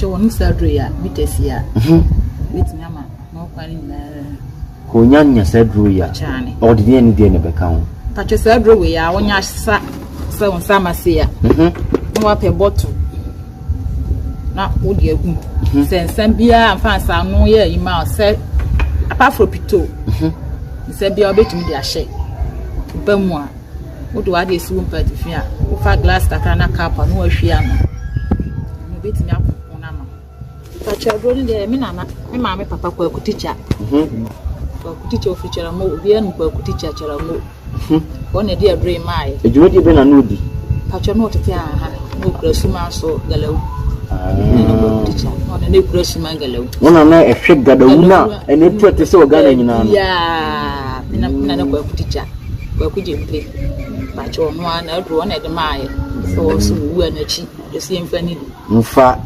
Pakyɛ wɔnom saa aduro yi a, bitters yi a, ɛbɛtumi ama ho kwan no nyinaa. Ɔnya nya saa aduro yi a, Kyane. ɔde deɛ ne deɛ na ɛbɛka ho? Pakyɛ, saa aduro wei a, wonya sa sɛ wo nsa ama se a, na wapɛ bottle na wode agu mu. Sɛ nsɛm biara mfa nsa ano yɛ ayi ma wo sɛ, apart from pito, nsɛm biara wobɛtumi de ahyɛ ba mu a, wode w'ade esi wo mpa atifi a, wofa glass kakra na cup a na wahwie ano na wobɛtumi akoko no ama wo. Pakyɛ, aduro no deɛ, me nana, me maame papa Kwaku Tikya. Kwaku Tikya ofiri Kyerɛmo. Obiara nim Kwaku Tikya Kyerɛmo. Wɔn na ɛde aduro yi maayɛ. Adwumadie bɛ na na ɔdi? Pakyɛ, na ɔtete aha na okura suma so galawu. Ɛna Kwaku Tikya na ɔno na ekura suma galawu. Wɔn na na ɛhwɛ gadawu no a ɛna etu ɛte sɛ wɔ Ghana nyinaa no. Yaa, me nana Kwaku Tikya, Kwaku Gyempe. Pakyɛ, ɔno ara na aduro ɔna ɛde maayɛ sɛ ɔso owu a n'akyi esi yɛmfa ne di. Mfa.